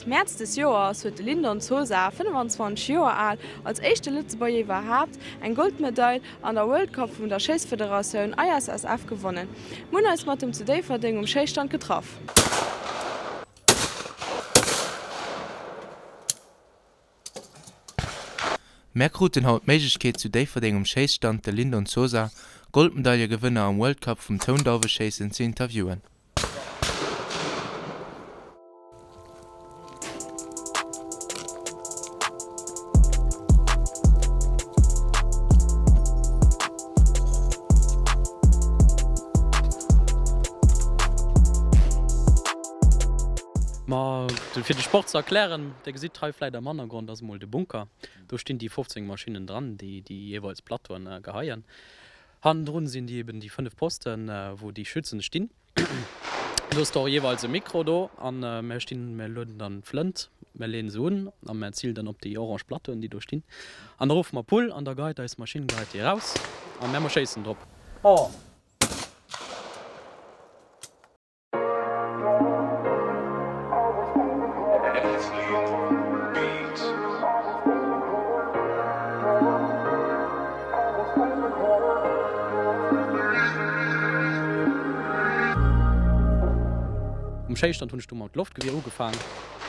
Mäerz des Joers huet de Lindon Sosa, 25 Joer al, als éischte Lëtzebuerger iwwerhaapt eng Goldmedail an der World Cup vun der Schéissfederatioun ISSF gewonnen. Mir hunn eis mat him zu Déifferdeng um Schéisstand getraff. Mär kruten haut d'Méiglechkeet zu Déifferdeng um Schéisstand de Lindon Sosa, Goldmedaillegewënner am World Cup vum Toundauweschéissen, ze interviewen. Ma fir de Sport ze erklären, Dir gesitt hei vläit am Hannergrond ass emol de Bunker. Do stinn déi 15 Maschinnen dran, déi déi jeeweils Plateauen geheien. Hannendrun sinn déi eben déi 5 Posten, wou déi Schützen stinn. Do ass da och jeeweils e Mikro do an mir stinn, mir lueden dann d'Flënt, mir leeën se un a mir zilen dann op déi orange Plateauen, déi do stinn. An da ruffe mer Pull an da geheit eis Maschinn geheit déi eraus a mir mer schéissen drop. Um Schéisstand hunn ech du mat Loftgewier ugefaang,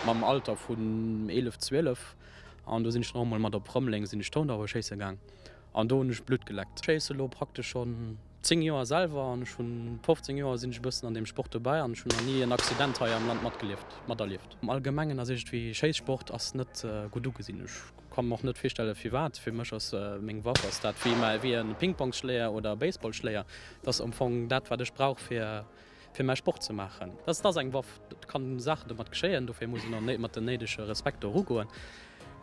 mam Alter vun 11, 12 an do sinn ech dann och mol mat op Rëmeleng sinn ech Toundauwe schéisse gaang an do hunn ech Blutt geleckt. Schéisse lo praktesch schonn 10 Joer selwer an ech hunn 15 Joer sinn ech e bëssen an deem Sport dobäi an ech hunn nach ni en Accident hei am Land matgelieft, materlieft. Am Allgemengen ass iergendwéi Schéissport ass net gutt ugesinn. Ech ka mer och net virstelle firwat. Fir mech ass meng Waff ass dat wéi mäi wéi e Pingpongsschléier oder e Baseballschléier. Dat ass am Fong dat wat ech brauch fir fir mäi Sport ze maachen. Dat ass eng Waff, et kann Saachen domat geschéien, dofir muss een och mat dem néidege Respekt do erugoen.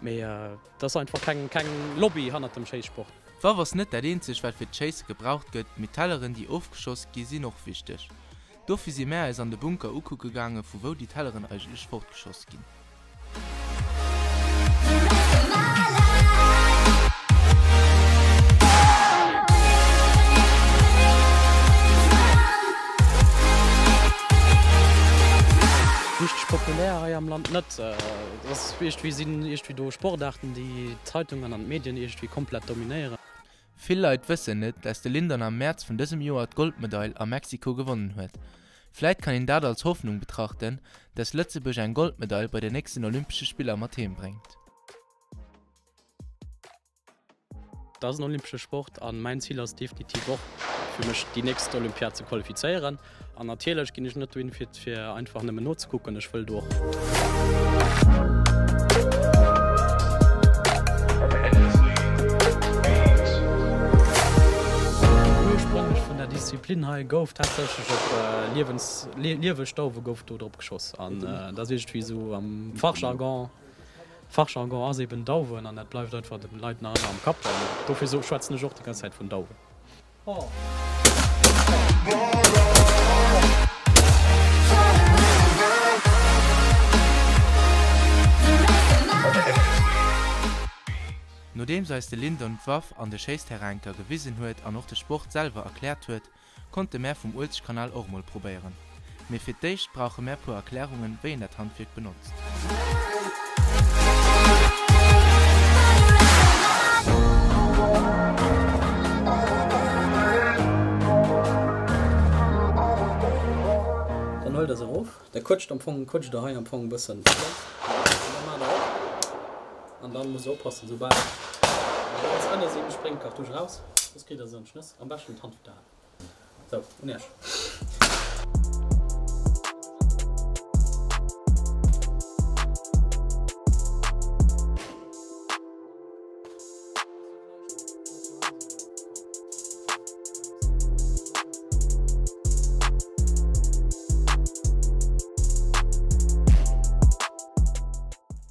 Mee et ass einfach keng keng Lobby hannert dem Schéissport. D'Waff ass net dat eenzegt wat fir d'Schéisse gebraucht gëtt, mee d'Telleren déi ofgeschoss gi sinn och wichteg. Dofir si mär eis an de Bunker ukucke gaange vu wou déi Telleren eigentlech fortgeschoss ginn. Richteg populär hei am Land net. Et ass iergendwéi sinn iergendwéi do Sportaarten déi d'Zeitungen an d'Medien iergendwéi komplett dominéieren. Vill Leit wëssen net, dass de Lindon am Mäerz vun dësem Joer d'Goldmedail a Mexiko gewonnen huet. Vläit kann een dat als Hoffnung betrachten, dass Lëtzebuerg eng Goldmedail bei den nächsten Olympesche Spiller mat heem bréngt. Dat ass en olympesche Sport a mäin Zil ass definitiv och, fir mech déi nächst Olympiad ze qualifizéieren. An natierlech ginn ech net dohin, fir fir einfach nëmmen nozekucken. Ech wëll do och. Ursprünglech vun der Disziplin hei gouf tatsächlech op Liewens lieweg Dauwe gouf do drop geschoss. An dat ass iergendwéi esou am Fachjargon, Fachjargon ass eben Dauwen an dat bleift einfach de Leit nach ëmmer am Kapp. An dofir schwätzen ech och déi ganz Zäit vun Dauwen. Nodeems eis de Lindon d'Waff an de Schéissterrainker gewisen huet an och de Sport selwer erkläert huet, konnte mär vum Uelzechtkanal och mol probéieren. Mee fir d'éischt brauche mär puer Erklärungen wéi een dat Handwierk benotzt. Dann huelt der se erof, der quëtscht am Fong, quëtscht der hei am Fong e bëssen d'Flënt, an da maacht der op, an dann musst der oppassen, soubal se ganz ënne sinn, spréngt d'Kartusch eraus, soss kritt der se an d'Schnëss. Am beschten d'Hand fir d'Aen. Sou, un Iech.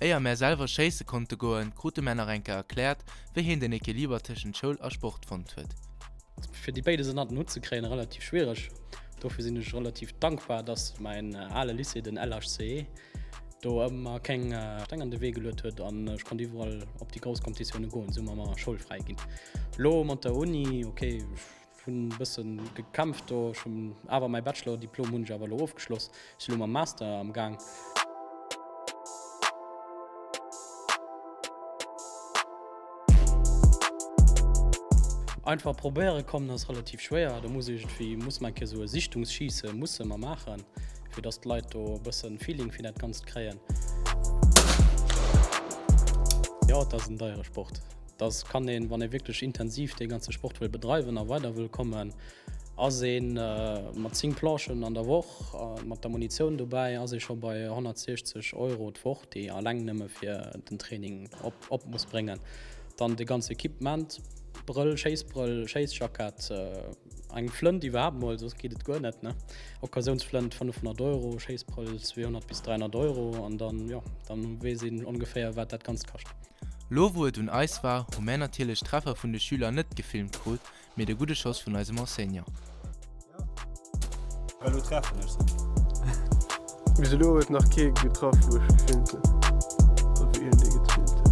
Éier mär selwer schéisse konnte goen, krute mär nach eng Kéier erkläert, wéi heen den Equiliber tëschent Schoul a Sport fonnt huet. Fir déi béides ënnert den Hutt ze kréien, relativ schwiereg. Dofir sinn ech relativ dankbar, dass mäin ale Lycée, den LHCE, do ëmmer keng Steng an de Wee geluet huet an ech konnt iwwerall op déi grouss Competitioune goen, esou mer mer schoulfräi ginn. Lo mat der Uni, ok, ech hunn e bësse gekämpft do, ech hunn awer mäi Bachelor-Diplom hunn ech awer elo ofgeschloss, ech si lo mam Master am Gaang. Einfach probéiere kommen ass relativ schwéier. Do muss iergendwéi, muss mer eng Kéier esou e Sichtungsschieße musse mer maachen, fir dass d'Leit do e bëssen Feeling fir dat Ganzt kréien. Jo, et ass en deiere Sport. Dass kann een, wann ee wierklech intensiv dee ganze Sport wëll bedreiwen a weider wëll kommen, ass ee mat 10 Planchen an der Woch, mat der Munitioun dobäi, ass ee scho bei 160 Euro d'Woch, déi alleng nëmme fir den Training op muss bréngen. Dann de ganze Equipement, Brëll, Schéissbrëll, Schéissjackett, eng Flënt iwwerhaapt mol, soss geet et guer net, ne? Occasiounsflënt 500 Euro, Schéissbrëll 200 bis 300 Euro an dann, jo, dann weess een ongeféier wat dat Ganzt kascht. Lo wou et un eis war, hu mär natierlech d'Treffer vun de Schüler net gefilmt krut, mee de gudde Schoss vun eisem Enseignant. Well lo treffen ech se. Bis elo huet nach kee getraff wou ech gefilmt hunn, oder wou iergendee gefilmt huet.